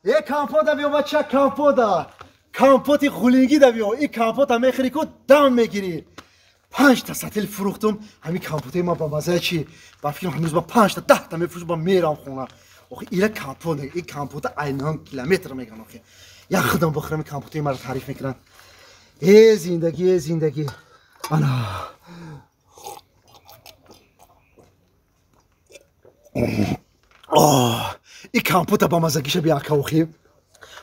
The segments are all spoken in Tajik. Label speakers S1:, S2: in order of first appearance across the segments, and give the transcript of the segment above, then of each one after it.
S1: Е компота биё бача, компота. Компоти ғулингӣ да биё. И компота мехӯрӣ ку дам мегирӣ. 5 та сатил фурӯхтум. Ҳамин компотаи ман ба маззаи чи? Ба фикрам ҳанӯз ба 5 та 10 та мефурӯшам, ба мерам хона. Охи ира компот, и компота айнан километр меган охи. Як худам бихӯрам, и компотаи маро таъриф мекунанд. Э зиндагӣ, э зиндагӣ. Ана. Оҳ, и компота ба маззагиша би ака охи.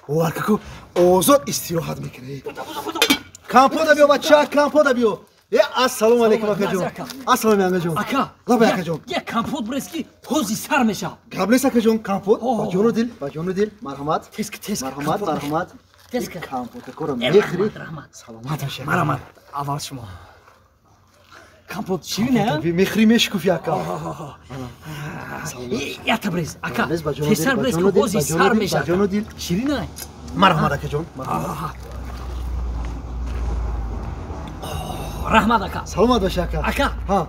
S1: Оваркаку озод истироҳат мекунӣ. Компота биё бача, компота биё. Е ассалому алайкум акаҷон. Ассалому алайкум акаҷон.
S2: Ака.
S1: Лабай акаҷон.
S2: Як компот брез ки ҳози сар мешавад.
S1: Гап нест акаҷон, компот. Ба ҷону дил, ба ҷону дил. Марҳамат.
S2: Тезка, тезка.
S1: Марҳамат, марҳамат.
S2: Тезка.
S1: Компотакоро мехӯрӣ.
S2: Раҳмат.
S1: Саломат бошӣ.
S2: Марҳамат. Аввал шумо. Компот ширин, а?
S1: Мехӯрӣ мешукуфӣ ака.
S2: Якта брез, ака. Тезтар брез ки ҳози сар мешавад.
S1: Ба ҷону дил.
S2: Ширин а?
S1: Марҳамат акаҷон. Марҳамат.
S2: Раҳмат ака.
S1: Саломат бошӣ ака.
S2: Ака.
S1: Ҳа.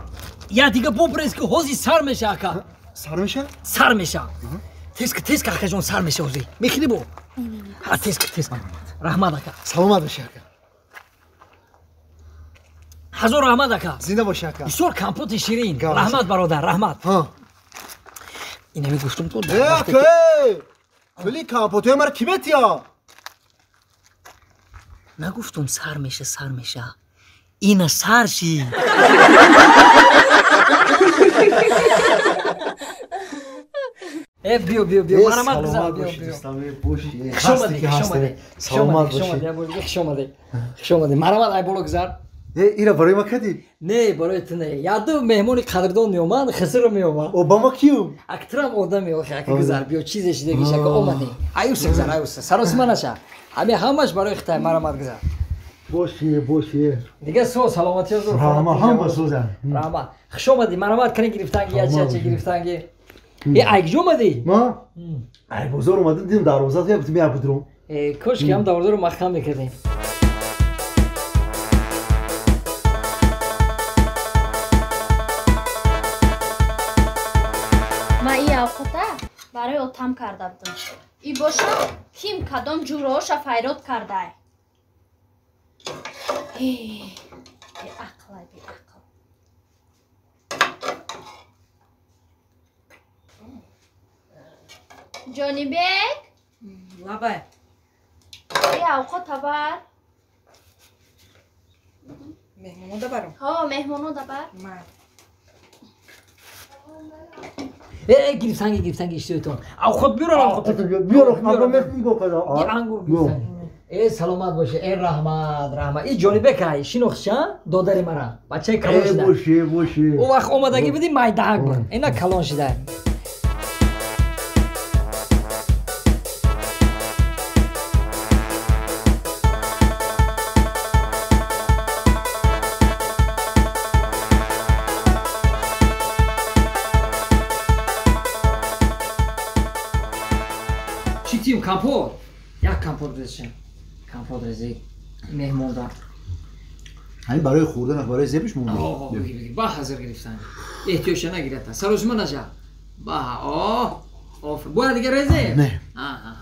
S2: Я дига бобрез ки ҳози сар меша ака.
S1: Сар меша?
S2: Сар меша. Тезка, тезка акаҷон, сар меша ҳози. Мехӯрӣ бо? Ҳа, тезка, тезка. Раҳмат ака.
S1: Саломат бошӣ ака.
S2: Ҳазор раҳмат ака.
S1: Зинда бошӣ ака.
S2: Бисёр компоти ширин. Раҳмат бародар, раҳмат.
S1: Ҳа.
S2: Инами гуфтум то.
S1: Э ака! Пули компотои маро кӣ метиҳад?
S2: Нагуфтум сар меша, сар меша. Ина сар ши. Э биё, биё, биё. Марҳамат гузар, биё, биё. Хуш омадӣ, хуш омадӣ.
S1: Саломат
S2: Хуш
S1: бошӣ.
S2: омадӣ, хуш омадӣ. Хуш омадӣ. Марҳамат, ай боло гузар.
S1: Э ира барои ма кадӣ?
S2: Не, барои ту не. Яду меҳмони қадрдон меомад, хисиро меомад.
S1: Обама киюм?
S2: Актрам одаме, охи, ака гузар, биё, чизе шидагиш, ака омадӣ. Аюса гузар, аюса. Саросима наша. Ҳами ҳамаш барои хитай, марҳамат гузар.
S1: Боши, боши.
S2: Дига со саломатӣ зур.
S1: Раҳмат, ҳама соза.
S2: Раҳмат. Хуш омадӣ, марҳамат кани гирифтанги, ячи гирифтанги. Э ай куҷо омадӣ?
S1: Ма? Ай бозор омадам, дидам дарвоза я гуфтам я будрум.
S2: Э кош ки ҳам дарвозаро маҳкам мекардем.
S3: Ман и авқота барои отам карда будам. И боша ким кадом ҷуроша файрод кардай. Беақлай, беақл. Ҷонибек,
S4: Лабай.
S3: и авқота бар.
S4: Меҳмоно барам.
S3: Ҳо, меҳмоно бар.
S4: Ман.
S2: Э гирифтанги, гирифтанги иштиётон. Авқот биёр, авқот.
S1: Биёр, ама мехӯрӣ када.
S2: И ангур гирифтанги. Э саломат бошӣ, э раҳмат, раҳмат. И Ҷонибек ай, шинохтша? Додари мара. Бачаи калон
S1: Э
S2: шуда.
S1: боши, боши.
S2: Ӯ вақт омадагӣ будӣ майдаак буд. Ина калон шуда. Чӣ тим компот? Як компот резшем. Компот рези меҳмонда.
S1: Ҳамин барои хӯрдан, барои зебиш монда.
S2: Оҳ, бигир, бигир. Ба ҳазир гирифтан. Эҳтиёҷша нагирата. Саросима наша. Ба, оҳ. Оф. Бояд дига резе?
S1: Не.
S2: Аҳа.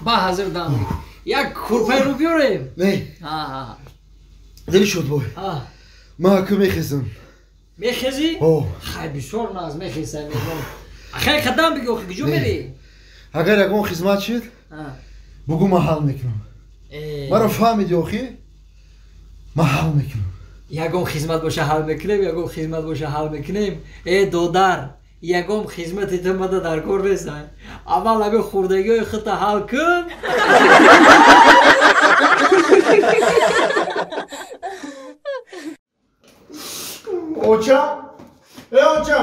S2: Ба ҳазир дам. Як курпаи рӯ биёрем.
S1: Не.
S2: Аҳа.
S1: Дили шуд бой.
S2: А.
S1: Ман аку мехезам.
S2: Мехезӣ?
S1: О.
S2: Хай бисёр наз мехезай меҳмон. Хай қадам биги охи куҷо мерӣ?
S1: Агар ягон хизмат шуд, бугӯ ман ҳал мекунам.
S2: Э.
S1: Маро фаҳмиди охи? Ман ҳал мекунам.
S2: Ягон хизмат боша ҳал мекунем, ягон хизмат боша ҳал мекунем. Э додар, ягон хизмати ту мада дар кор нест. Аввал ҳамин хурдагиҳои худта ҳал кун.
S1: Оча? Э оча?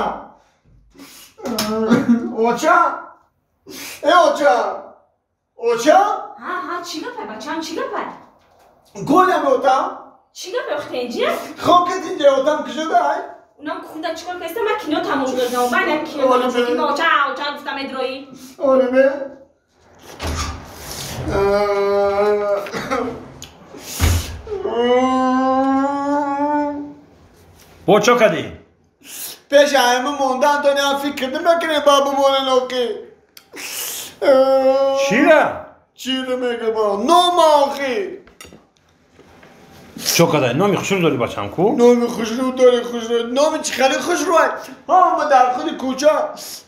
S1: Оча? Э оча? Оча?
S5: Ҳа, ҳа, чӣ гапай, бачаам, чӣ гапай?
S1: Голям отам?
S5: Чӣ гапай, охи тенҷия?
S1: Хокет инҷа отам кушодай?
S5: Унам хунда чӣ кор каста? Ман кино тамошо кардам. Байна кино тамошо кардам. Оча, оча гуфта медроӣ.
S1: Оре ме?
S6: Бо чо кардӣ? Пеш ҳама мондан то не фикр намекунем ба бимонен охи.
S7: Чира?
S6: Чира мегам? Ном охи.
S7: Чо кадай? Номи хушрӯ дорӣ бачам ку?
S6: Номи хушрӯ дорӣ хушрӯ. Номи чӣ хеле хушрӯ? Ҳама дар худи кӯча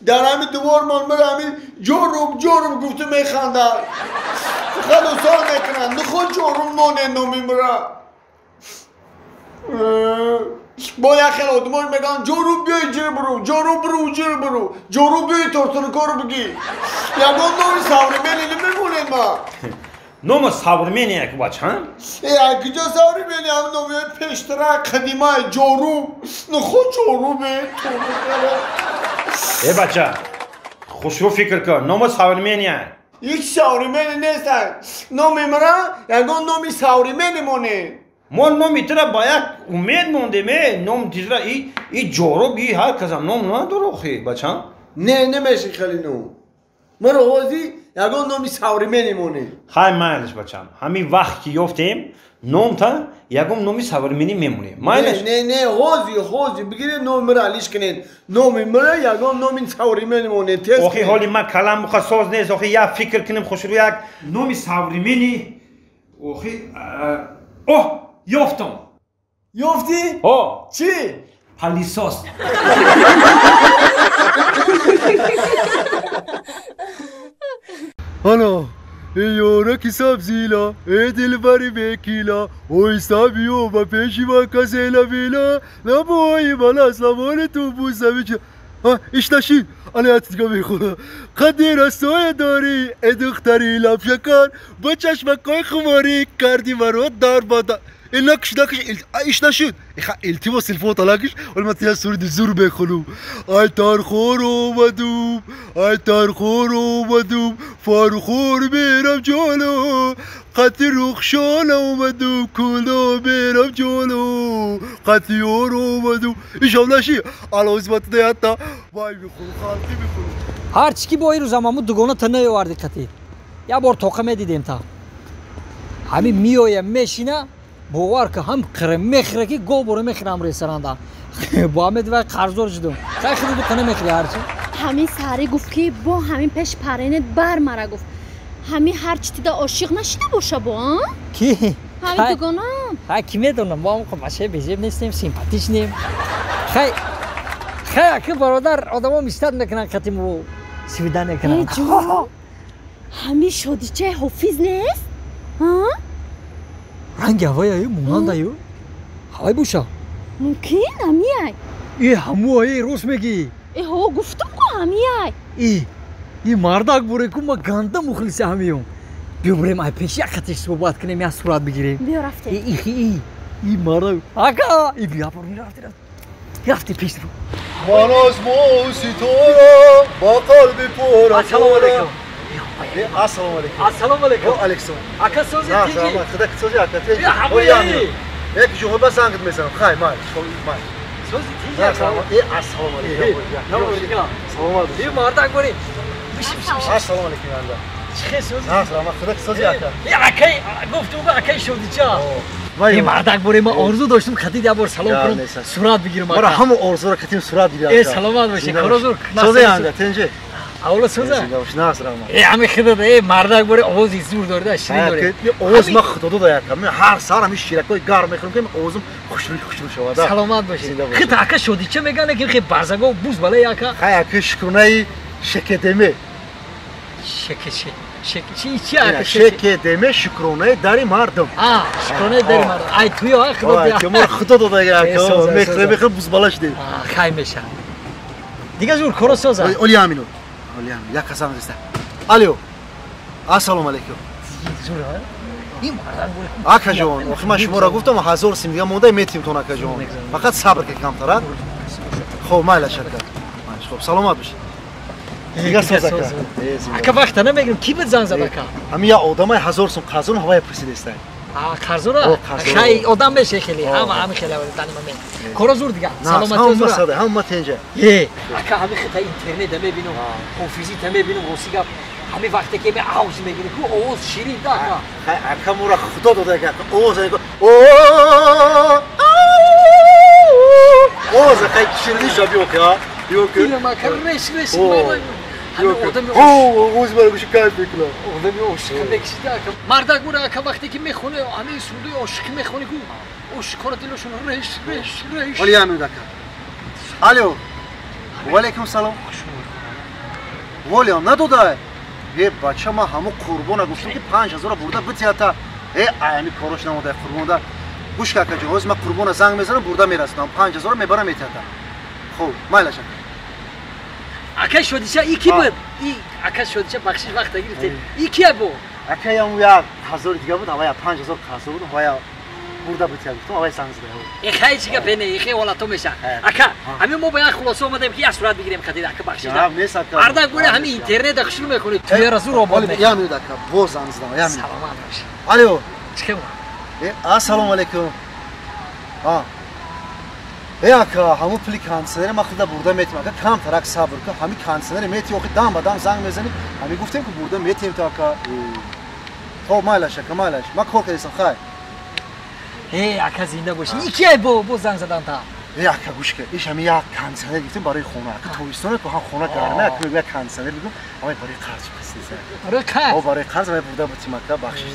S6: дар ҳамин дувормон мара ҳамин ҷорум ҷорум гуфта механданд. Фақат усол мекунанд. Наход ҷорум моне номи мара. Бо як хел одамон мегӯянд ҷору биёй ҷир буру, ҷору буру ҷир буру, ҷору биёй тортуркору бигӣ. Ягон номи современный намемонед ма.
S7: Номи современный як бачам?
S6: Э, куҷо современный? Ҳам номи пештара қадимай ҷору. Наход ҷору бе тортуркора.
S7: Э бача, хушрӯ фикр кун, номи современный.
S6: Ҳеҷ современный нест. Номи мара ягон номи современный монед.
S7: Мо номи тура ба як умед мондем, э, ном тира и ҷоруб и ҳар касам ном надора охи, бачам.
S6: Не, намеши хеле ном. Маро ҳозир ягон номи современный монед.
S7: Хай майлиш бачам. Ҳамин вақт ки ёфтем, номта ягон номи современный мемонем. Майлиш?
S6: Не, не, ҳозир, ҳозир бигиред номи мара алиш кунед. Номи мара ягон номи современный монед. Тез.
S7: Охи ҳоли ма калам муха соз нест, охи як фикр кунем хушрӯ як номи современный. Охи, оҳ, ёфтам.
S6: Ёфтӣ?
S7: Ҳо.
S6: Чӣ?
S7: Палисос.
S1: Ана, ёраки сабзила, э дилбари бекила, ой сабиё ба пеши ма касела била, набои бала славони ту бусавича. Иш нашид, ана ятидга мехонам. Қадди расое дорӣ, э духтари лабшакар, бо чашмакҳои хуморӣ карди маро дар бада. Накш накш иш нашид. Илтимос телефонта накш, вале ман тия суруди зур мехонам. Ай тархор омадум, ай тархор омадум, фархор мерам ҷоло, қати рухшона омадум, куло мерам ҷоло, қати ёр омадум. Ишам наши, алозмат деята, вай мехонам, халқи мехонам.
S2: Ҳарчи ки бо ин рӯзам ҳамун дугона та наёварди қати. Як бор тоқа медидем та. Ҳамин меоя мешина, бовар ки ҳам қира мехӯра ки гов боро мехӯрам ресторанда. Бо ҳамин вай қарздор шудум. Хай худу ду қана мехӯри ҳарчи.
S3: Ҳамин саҳарӣ гуфт ки бо ҳамин пеш паренет бар мара гуфт. Ҳамин ҳарчи тида ошиқ нашида боша бо, а?
S2: Ки?
S3: Ҳамин дугонам.
S2: Хай ки медонам, мо ҳам бачаи безеб нестем, симпатичнем. Хай хай аки бародар одамо мистат мекунанд қатиму свида мекунанд.
S3: Э ҷон. Ҳамин шодичаи ҳофиз нест? Ҳа?
S2: Ранги ҳавай монандаю. Ҳавай боша.
S3: Мумкин ҳамияй.
S2: Э ҳамуай рост мегӣ.
S3: Э ҳо гуфтум ку ҳамияй.
S2: Э и мардак боре ку ма ганда мухлиси ҳамиём. Биё бурем ай пеш як қатиш суҳбат кунем, як сурат бигирем.
S3: Биё рафтем.
S2: Э ихи и и мардак. Ака, и биё бур рафти рафти. Рафти пеш ру.
S1: Ман аз моҳу ситора ба қалби пур.
S2: Ассалому алайкум.
S1: Ассалому алайкум.
S2: Ассалому алайкум.
S1: Ва алайкум.
S2: Ака сози тинҷи.
S1: Худо ки сози ака тинҷи.
S2: Ҳамои.
S1: Як ҷумла ба зангт мезанам. Хай май, май.
S2: Сози тинҷи ака.
S1: Э ассалому алайкум. Саломат бошед.
S2: Э мардак борӣ.
S1: Ассалому алайкум анда.
S2: Чӣ сози?
S1: На, саломат. Худо ки сози ака.
S2: Э акай гуфтум акай шодича. Э мардак борӣ ма орзу доштум хатид як бор салом кунам, сурат бигирам ака.
S1: Мара ҳамон орзуро катим сурат бигирам.
S2: Э саломат бошед. Корозур.
S1: Сози анда тинҷи.
S2: Аввала соза?
S1: Э
S2: Э ҳами худо э мардак боре овози зур дорда, ширин доре.
S1: Овоз ма худо дода яка. Мен ҳар саҳар ҳамин ширакҳои гарм мехӯрам ки овозам хушрӯ хушрӯ шавад.
S2: Саломат бошед. Хит ака шодича меган ки хе барзаго буз бале яка.
S1: Хай ака шукронаи шекедеме.
S2: Шеке шеке чи чи ака
S1: шекедеме шукронаи дари мардум.
S2: А, шукронаи дари мардум. Ай туё ай худо
S1: да. Ай мо худо дода яка. Мехӯрам мехӯрам буз бала шудем.
S2: Хай меша. Дига зур коро соза.
S1: Оли амину. Як қасам зиста. Алло. Ассалому алайкум. Ака ҷон, охи ман шуморо гуфтам 1000 сим дига монда метим тон ака ҷон. Фақат сабр ки камтар. Хоб майла шака. Хоб саломат бошед. Дига соз ака.
S2: Ака вақта намегирам ки бид занг зад ака.
S1: Ҳамин як одамай 1000 сум қарзон ҳавая пурсидестай.
S2: А қарзора? Хай одам меше хеле. Ҳама ҳами хеле дани ман. Коро зур дига. Саломатӣ зур.
S1: Ҳама ҳама тенҷа.
S2: Э, ака ҳами хита интернет мебинам, ҳофизӣ та мебинам, рости гап. Ҳами вақте ки ме авз мегирӣ ку овоз ширин да ака.
S1: Хай ака мура худо дода ака. Овоз о. Оз акай ширинӣ биё ки, а? Биё ки.
S2: Дилам ака реш реш мардак. Ҳамин одами
S1: О, оз мара гӯши кайф мекунам.
S2: Одами ошиқи мекшида ака. Мардак бура ака вақте ки мехоне, ҳамин сурудои ошиқӣ мехоне ку ошиқҳоро дилошон реш реш реш.
S1: Ҳоли як минут ака. Алло. Ва алайкум салом. Волиам надодай. Е бача ма ҳамун қурбона гуфтам ки 5000 бурда битията. Е аями корош намодай қурбонда. Гӯш ка акаҷон, ҳозир ман қурбона занг мезанам, бурда мерасонам. 5000 мебарам метията. Хуб, майлаш ака.
S2: Ака шодиша и ки буд? И ака шодиша бахшиш вақта гирифте. И кия бу?
S1: Ака ям 1000 дига буд, ҳавая 5000 қарзо буд, ҳавая бурда бития гуфтам, ҳавая занг зада.
S2: Э хай чӣ гапе не, хе ҳолато меша. Ака, ҳамин мо ба як хулоса омадем ки як сурат бигирем қадир ака бахшиш.
S1: Гап нест ака.
S2: Мардак бура ҳамин интернета хушрӯ мехонӣ, туяра зур обод мекунӣ.
S1: Як минут ака, боз занг задам, як минут.
S2: Саломат бош.
S1: Алло.
S2: Чӣ хеб?
S1: Э, ассалому алайкум. А. Э ака, ҳамун пули кондиционери ман худа бурда метим. Ака, камтарак сабр кун. Ҳамин кондиционери мети, охи дам ба дам занг мезанӣ. Ҳамин гуфтем ки бурда метием то ака. Хоб, майлаш ака, майлаш. Ман кор кардистам, хай.
S2: Э, ака зинда бошӣ. И кия бо занг задан та?
S1: Э ака гӯш кун. Иш ҳамин як кондиционер гирифтем барои хона. Ака тобистона ку ҳам хона гарма, ака мегӯяд кондиционер бигӯм, ҳамай барои қарз пасиса.
S2: Барои қарз?
S1: О, барои қарз ҳамай бурда бутим ака, бахшиш.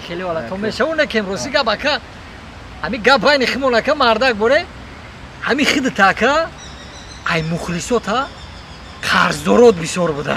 S2: Хеле ҳолато мешаву накем рости гап ака. Ҳамин гап байни химон ака мардак боре. Ҳамин хидата ака ай мухлисота қарздорот бисёр буда.